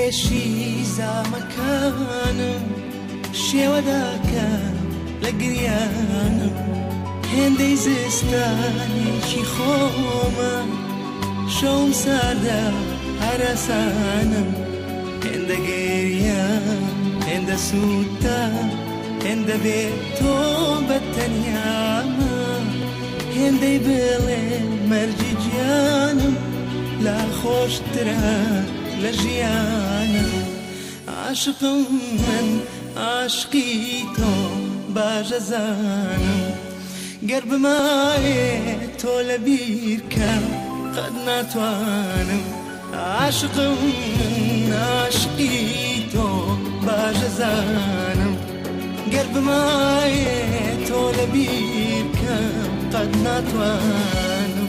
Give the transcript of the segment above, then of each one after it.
ئێشی زامەکانم شێوەداکە لە گریانم هێندەی زستانێکی خۆمە شەوم ساردە هەرەسانم هێندە گریا هێندە سووتا هێندە بێ تۆ بە تەنیامە هێندەی بڵێ مەرجی گیانم لا خۆشترە لە ژیانم عاشقم من عاشقی تۆ باشەزانم گەر بمایێ تۆ لە بیرکە قەت ناتوانم عاشقم من عاشقی تۆ باشەزانم گەر بمایێ تۆ لە بیرکەم قەت ناتوانم.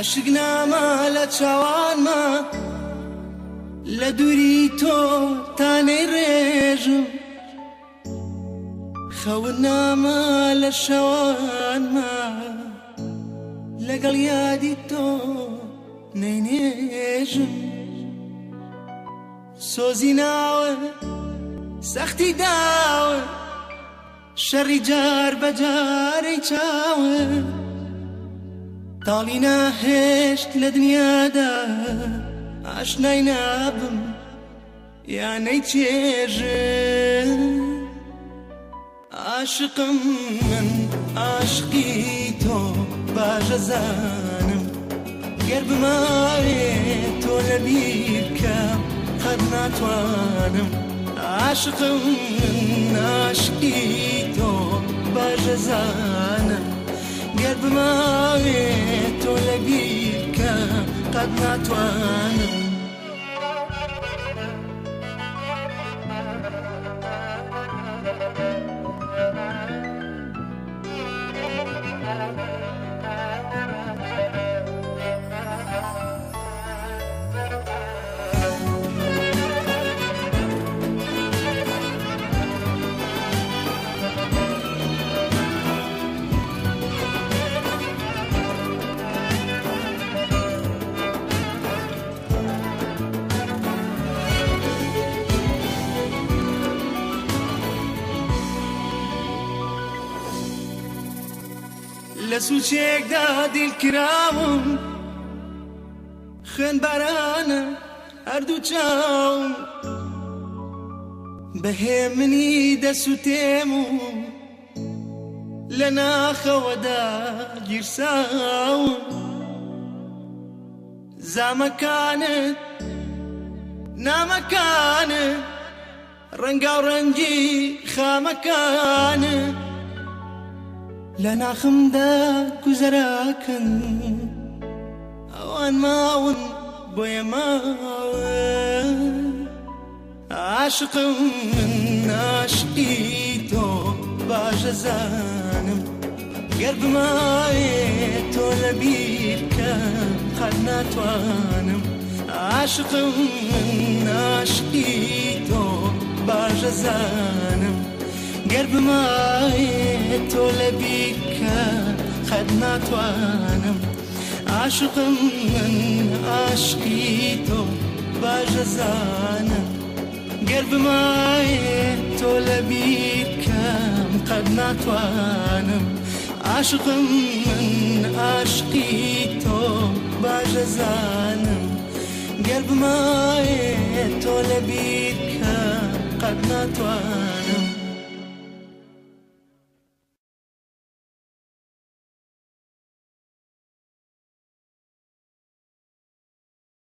عاشق نامە لە چاوانمە لە دووری تۆ تانەی ڕێژم خەون نامە لە شەوانمە لەگەڵ یادی تۆ نەینێژم سۆزی ناوە سەختی داوە شەڕی جار بە جارەی چاوە تاڵی ناهێشت لە دنیادا ئاشنای نابم یانەی چێژم عاشقم من عاشقی تۆ باشەزانم گەر بمایێ تۆ لە بیرکەم قەت ناتوانم عاشقم من عاشقی تۆ باشەزانم گەر بمایێ تۆ لە بیرکەم قەت ناتوانم. لە سوچێکدا دیلکراوم خوێن بارانە هەردوو چاوم بەهێمنی دەسوتێم و لە ناخەوەدا گیرساوم زامەکانت نامەکانت ڕەنگاو ڕەنگی خامەکانت لە ناخمدا گوزەراکەن ئەوان ماون بۆیە ماون عاشقم من عاشقی تۆ باشەزانم گەر بمایێ تۆ لە بیرکەم قەت ناتوانم عاشقم من عاشقی تۆ باشەزانم گەر بمایێ تۆ لە بیرکەم قەت ناتوانم عاشقم من عاشقی تۆ باشەزانم گەر بمایێ تۆ لە بیرکەم قەت ناتوانم عاشقم من عاشقی تۆ باشەزانم گەر بمایێ تۆ لە بیرکەم قەت ناتوانم.